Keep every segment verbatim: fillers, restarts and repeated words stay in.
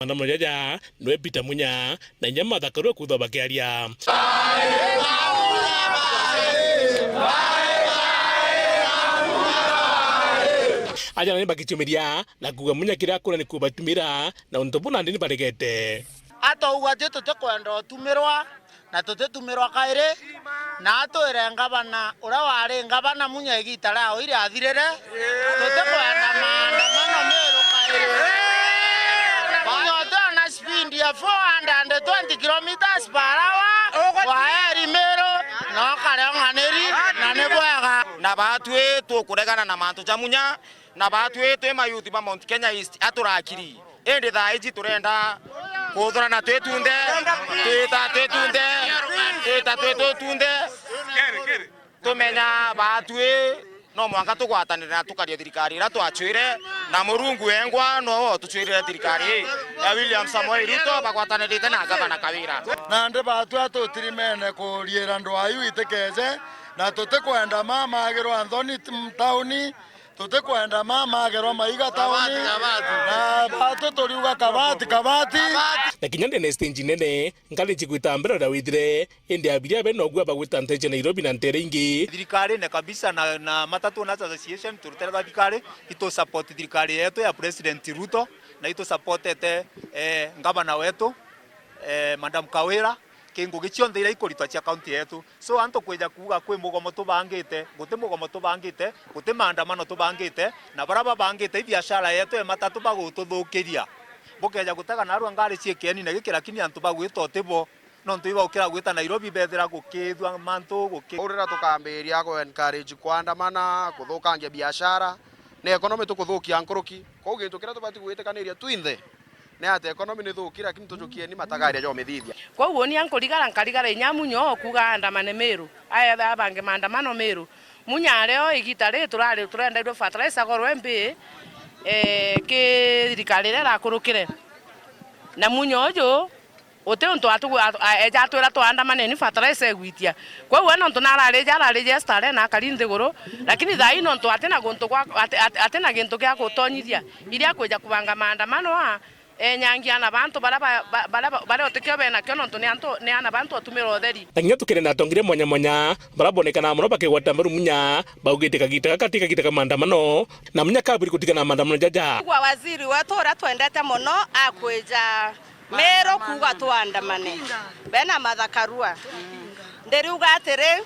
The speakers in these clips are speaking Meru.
Maandamano jaja niwe Peter Munya na inya Martha Karua kwithwa bakiaria. Aja nani bakicumiria na kuuga Munya kiria akura ni kubatumira na untu bu nandi ni baregete. Atauga ati tutikwenda utumirwa, na tutitumirwa kairi, na atwire ngavana uria wari ngavana Munya igita riao iriathirire, tutikwenda maandamano Meru kairi. Munya utwira na speed ya four hundred twenty kilometers per hour, waeri Meru, na ukare ung'aniri, na ni bwega. Na batwi tukuregana na mantu ja Munya, na batwi twi mayuthi ba Mount Kenya East aturakiri. Indi thaa iji turenda kuthurana twi tunthe, twita twi tunthe, twita twi twi tunthe. Tumenya batwi no mwanka tugwatanire na tukaria thirikari iria twacwire, na Murungu wengwa no utucwirire thirikari ii ya William Samoei Ruto bagwatanirite na ngavana Kawira. Nandi batwi atutirimene kuriira ndwaa iu itikeje, na tutikwenda mamagirwa nthoni tauni. Tutikwenda mamagerwa maiga tauni, na batu turiuga kabati, kabati. Na kinya ndene stage nene, ngari cigwita mbere uria withire, indi abiria be nogua bagwita nteje Nairobi na ntere ingi. Thirikarine kabisa na, na Matatu Owners Association, turutera thirikari, itu support thirikari yetu ya President Ruto, na itu supportete, eh, ngavana wetu, eh, Madam Kawira, ki ngugi cionthe iria ikuritwa cia kaunti yetu. So, antu kwija kuuga kwi mugomo tubangite, guti mugomo tubangite, guti maandamano tubangite, na baria babangite ibiashara yetu ya matatu bagututhukiria. Bukeja gutega narua ngari ciikeni na giki, lakini antu bagwita utibo, nontu ibaukira gwita Nairobi bethira gukithua mantu guki- Urira tukambiria ku encourage kuandamana, kuthukangia biashara, ni economy tukuthukia nkuruki. Kwou gintu kiria tubati gwitikaniria twinthe, ni ati economy ni thuki, lakini tujukieni matagaria ja umithithia. Kwou uni ankurigara nkarigara inya Munya o kuuga aandamane Meru, aetha abange maandamano Meru. Munya ari o igita riri turari turendairwe fertilizer agorwe mbi, eh, ki thirikari iria irakurukire. Na Munya uju, uti untu atu-, atu-, a-, eja atwira twaandamaneni fertilizer igwitia. Kwou we nontu nararija, ararija Esther arena akari nthiguru, lakini thaa ii nontu atina guntu gwa, ati-, ati-, atina gintu gia gutonyithia, iria akwija kubanga maandamano a, enyangia ana bantu baria ba-, ba-, baria ba-, baria utikio benakio nontu ni antu, ni ana bantu otumira utheri. Na kinya tukene na atongeria mwanya mwanya, baria bonekana mono bakigwata mbaru Munya, baugite kagita gaka ti kagita ka maandamano, na Munya kabiri gutigana na maandamano jaja. Kwa waziri wetu uria twendete mono akwija Meru kuuga tuandamane. Bena Martha Karua. Ndiriuga atiri,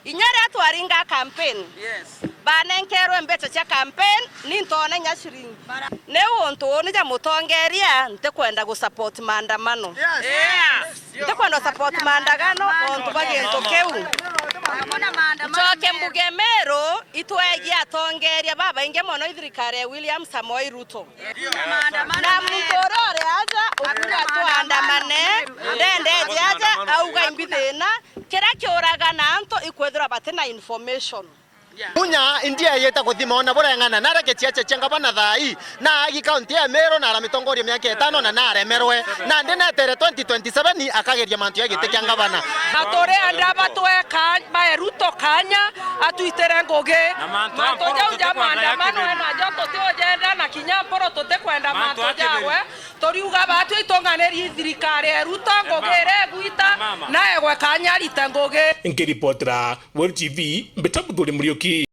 inya riria twaringa campaign, banenkerwe mbeca cia campaign, ni ntoona inya ciringi. Ni untu uni ja mutongeria, ntikwenda gu support maandamano. Ntikwenda gu support maandamano nontu bwa gintu kiu. Ncoke mbuge Meru, itwegie atongeria babaingi mono i thirikari ya William Samoei Ruto. Na muntu uria uri aja ukuga tuandamane, ndendeje aja auga imbi thina, kiria kiuraga na antu ikwithirwa batina information. Munya ndieyite kuthima ona bureng'ana, nare gichiache chia ngavana thaa ii, na agi kaunti ya Meru, na aramitongoria miaka itano, na naremerwe, na ndinetere twenty twenty-seven akageria mantu ya giti kia ngavana. Na turi enda batwe ka-, bae Ruto kanya, atwitire ngugi. Na mantu mantu jau ja maandamano enajo tutiujenda, na kinya mpuru tutikwenda mantu jagwe. Turiuga batwi itung'aniri thirikari ya Ruto, ngugi iria igwita, na egwe kanya arite ngugi. Nkiripotera Weru T V, mbita Muthuri Muriuki.